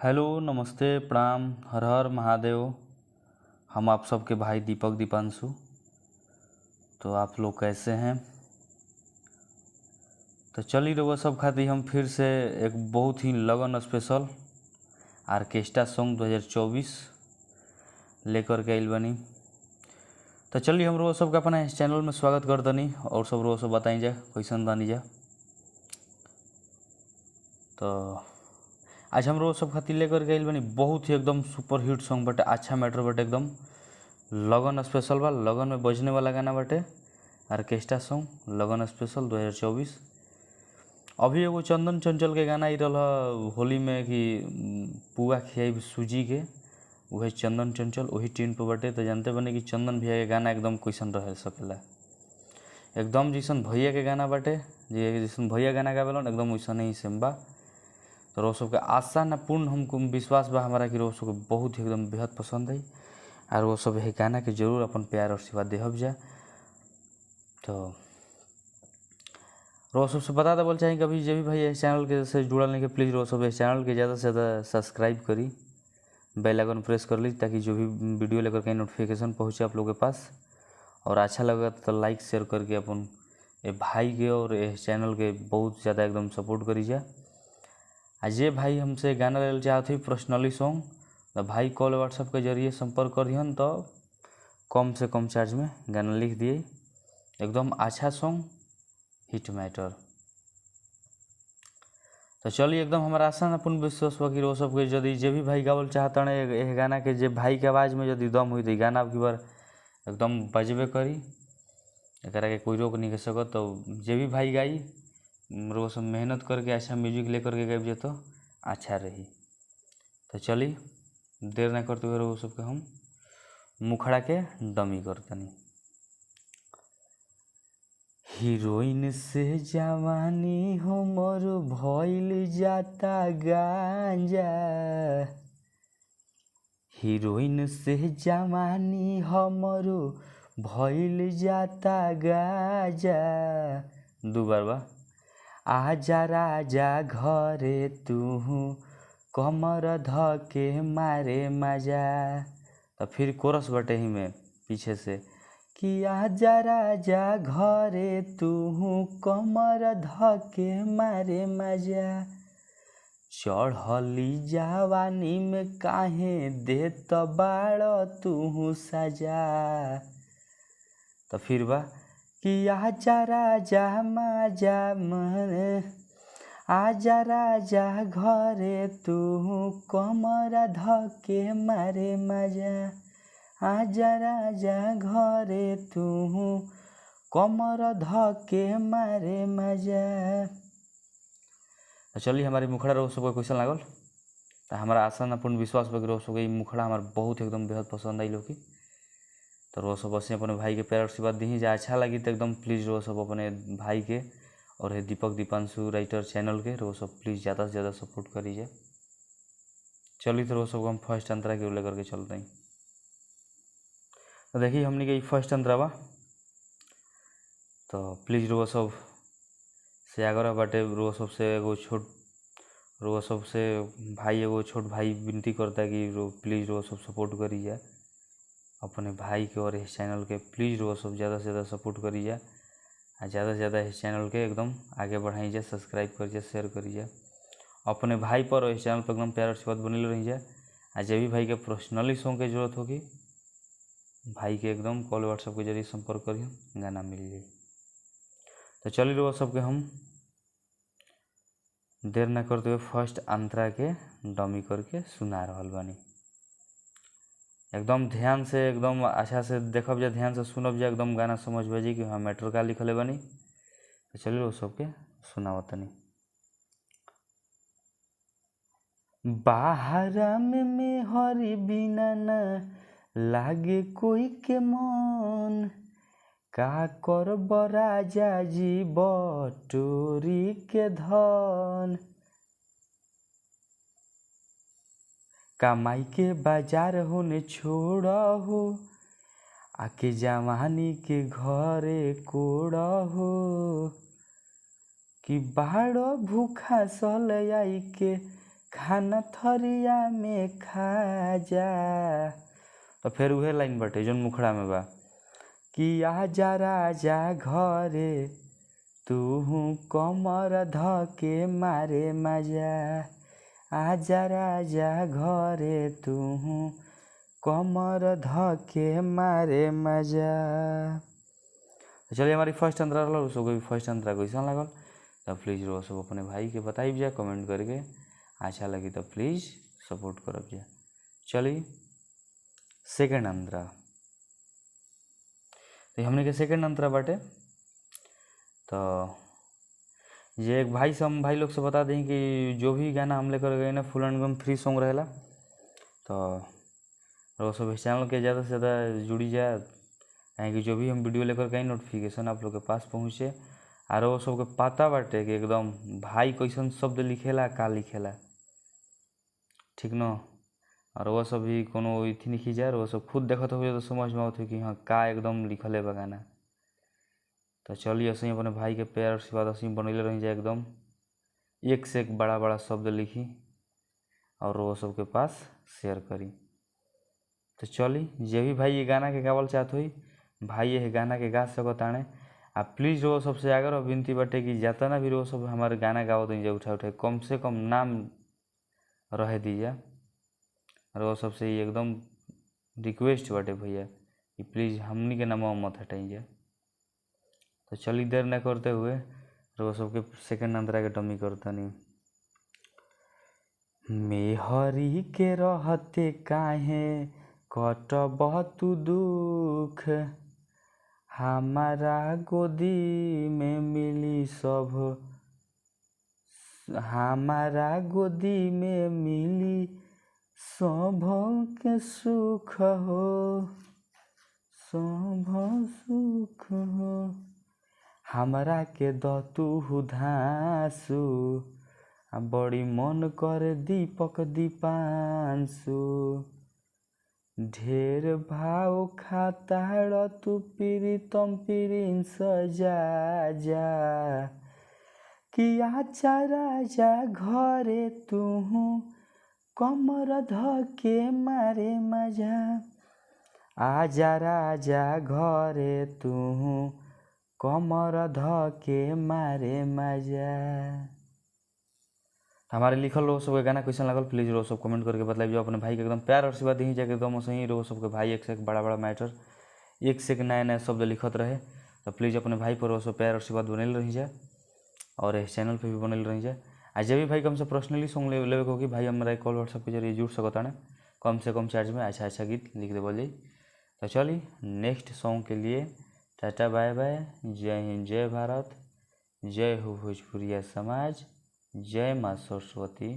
Hello नमस्ते प्रणाम हर हर महादेव। हम आप सबके भाई दीपक दीपांशु। तो आप लोग कैसे हैं? तो चली रहुआ सब खातिर हम फिर से एक बहुत ही लगन स्पेशल आर्केस्ट्रा सॉन्ग 2024 लेकर के आइल बनी। तो चलिए हम रोज सबके अपना इस चैनल में स्वागत कर दनी और सब रोज सब बताई जा कैसन बानी जा। तो आज हम रोज सब खातिर लेकर के आइल बनी बहुत ही एकदम सुपर हिट सॉन्ग बटे, अच्छा मैटर बटे, एकदम लगन स्पेशल बा, लगन में बजने वाला गाना बटे, आर्केस्ट्रा सॉन्ग लगन स्पेशल 2024। अभी एगो चंदन चंचल के गाना आई रहा होली में कि पुआ खियाई सूजी के, वही चंदन चंचल वही ट्यून पर बटे। तो जानते बने कि चंदन भैया के गाना एकदम कैसन रह सकेला, एकदम जैसन भैया के गाना बाटे, जैसन भैया गाना गावेलन एकदम वैसन ही सेम बा। तो रोज सबके आशा ना पूर्ण हमको विश्वास बा हमारा कि रोज सबके बहुत ही एकदम बेहद पसंद है और वो सब यही गाना के जरूर अपन प्यार और आशीर्वाद देहब जा। तो रोज सबसे बता देवल चाहे कभी जब भी भाई इस चैनल के से जुड़ल नहीं के प्लीज़ रोज सब इस चैनल के ज़्यादा से ज़्यादा सब्सक्राइब करी, बेल आइकन प्रेस कर ली ताकि जो भी वीडियो लेकर के नोटिफिकेशन पहुँचे आप लोगों के पास। और अच्छा लगा तो लाइक शेयर करके अपन ए भाई के और इस चैनल के बहुत ज़्यादा एकदम सपोर्ट करी जा। आ जे भाई हमसे गाना ले चाहते पर्सनली सॉन्ग तो भाई कॉल व्हाट्सअप के जरिए संपर्क करिहन तो कम से कम चार्ज में गाना लिख दिए, एकदम अच्छा सॉन्ग हिट मैटर। तो चलिए एकदम हमारा आशा ना पूर्ण विश्वास बा कि रोज सबके यदि जे भी भाई गावल चाहता है गाना के, जे भाई के आवाज़ में यदि दम हुई तो गाना अब की बार एकदम बजबे करी, एकरा के कोई रोक नहीं कर सकत। तो जे भी भाई गाई रोज सब मेहनत करके अच्छा म्यूजिक लेकर के गाइब तो अच्छा रही। तो चली देर ना करते हुए रोज सबके हम मुखड़ा के डमी करतनी। हीरोइन से जवानी हमर भइल जाता गांजा, हीरोइन से जवानी हमर भइल जाता गांजा। दो बार बा। आजा राजा घरे तू कमर धके मारे मजा। तो फिर कोरस बटे ही में पीछे से कि आजा राजा घरे तू कमर धके मारे मजा। चढ़ली जवानी में काहे देत बाड़ तू सजा। तो फिर बा कि आजा राजा माजा मन, आजा राजा घरे तू कमर धके मारे मजा। आजा राजा घरे तू कमर धके मारे मजा। तो चलिए हमारी मुखड़ा रोज सबके क्वेश्चन लागल तो हमारा आशा ना पूर्ण विश्वास बा कि रोज सबके मुखड़ा हमारा बहुत एकदम बेहद पसंद आई लोग की। तो रोज सब बस अपने भाई के प्यार आशीर्वाद दी जा, अच्छा लगी तो एकदम प्लीज़ रोज सब अपने भाई के और दीपक दीपांशु राइटर चैनल के रोज सब प्लीज़ ज़्यादा से ज़्यादा सपोर्ट करी जाए। चलिए तो रोज सबको हम फर्स्ट अंतरा के लेकर के चलते हैं। तो देखिए हमने के फर्स्ट अंतरा बा, तो प्लीज़ रोज सब से आग्रह बाटे, रोज सबसे एगो छोट रोज सबसे भाई एगो छोट भाई विनती करता है कि रो प्लीज़ रोज सब सपोर्ट करी जाए अपने भाई के और इस चैनल के। प्लीज़ रोज सब ज़्यादा से ज़्यादा सपोर्ट करी जाए और ज़्यादा से ज़्यादा इस चैनल के एकदम आगे बढ़ाई जाए, सब्सक्राइब कर जाए, शेयर करी जाए अपने भाई पर और इस चैनल पर एकदम प्यार आशीर्वाद बने रही जाए। और जब भी भाई के पर्सनली सॉन्ग के जरूरत होगी भाई के एकदम कॉल व्हाट्सअप के जरिए संपर्क करिए, गाना मिल जाए। तो चलिए रोज सबके हम देर न करते हुए फर्स्ट अंतरा के डमी करके सुना रहल बानी। एकदम ध्यान से एकदम अच्छा से देखब जा, ध्यान से सुनब जा, एकदम गाना समझ बजी कि हाँ मैटर का लिखले बानी। तो चलिए रोज सबके सुनावतनी। बाहरा में हरी बिना ना लागे कोई के मन, का करब राजा जी बटोरी के धन। कमाई के बाजार होने छोड़ हो, आके जवानी के घरे कोड़ हो। कि बाड़ो भूखा सल आई के खाना थरिया में खा जा। तो फिर उहे लाइन बाटे जौन मुखड़ा में बा कि आजा राजा घरे तू कमर धके मारे मजा, आजा राजा घरे तू कमर धके मारे मजा। चलिए हमारी फर्स्ट अंतरा रहा, उसको भी फर्स्ट अंतरा कैसा लागल तो प्लीज़ रो सब अपने भाई के बताइब जा कमेंट करके, अच्छा लगी तो प्लीज़ सपोर्ट करब जा। चलिए सेकंड अंतरा, तो हमने के सेकंड अंतरा बाटे। तो ये एक भाई से हम भाई लोग से बता दें कि जो भी गाना हम लेकर गए ना फुल एंड एकदम फ्री सॉन्ग रहेला, तो और सब चैनल के ज़्यादा से ज़्यादा जुड़ी जाए, काहे कि जो भी हम वीडियो लेकर गए नोटिफिकेशन आप लोग के पास पहुँचे। और वो सबके पता बाटे कि एकदम भाई कैसन शब्द लिखेला का लिखेला, ठीक न। और वह सब भी कोनो इथी लिखी जाए और वो सब खुद देखत हो तो समझ में आवत हो कि हाँ का एकदम लिखले बा गाना। तो चलिए ऐसे ही अपने भाई के प्यार आशीर्वाद ऐसे ही बनैले रही जाए, एकदम एक से एक बड़ा बड़ा शब्द लिखी और वो सबके पास शेयर करी। तो चली जे भी भाई ये गाना के गावल चाहत हुई भाई ये गाना के गा सकताने। आ प्लीज़ वो सबसे आग्रह विनती बाटे कि जितना भी वो सब हमारे गाना गावत जा उठा उठा कम से कम नाम रहे दीजा। और वो सबसे एकदम रिक्वेस्ट बाटे भैया कि प्लीज़ हमनी के नाम मत हटाई जा। तो चली देर न करते हुए वो सबके सेकंड अंतरा के डमी करतनी। मेहरी के रहते काहे कटब तू दुख, हमारा गोदी में मिली सब, हमारा गोदी में मिली सब के सुख हो, सब सुख हो, हमरा के दतू धासु, बड़ी मन कर दीपक दीपांशु, ढेर भाव खाता तू प्रीतम प्रिंस जा जा, कि आजा राजा घरे तू कमर धके मारे मजा, आजा राजा घरे तू कमर धके मारे मजा। हमारे लिखल रो सबके गाना कैसन लागल प्लीज़ रो सब कमेंट करके बताइए। अपने भाई के एकदम प्यार और आशीर्वाद दी जाके एकदम सही रो सबके भाई एक से एक बड़ा बड़ा मैटर एक से एक नया नया शब्द लिखत रहे। तो प्लीज़ अपने भाई पर वो सब प्यार और आशीर्वाद बनल रही जाए और इस चैनल पर भी बनल रही जाए। आ जब भी भाई कम से पर्सनली सॉन्ग लेवे को कि भाई हमारा कॉल व्हाट्सएप के जरिए जुड़ सकता है, कम से कम चार्ज में अच्छा अच्छा गीत लिख देवल जाए। तो चलिए नेक्स्ट सॉन्ग के लिए टाटा बाय बाय, जय हिंद जय भारत, जय हो भोजपुरिया समाज, जय माँ सरस्वती।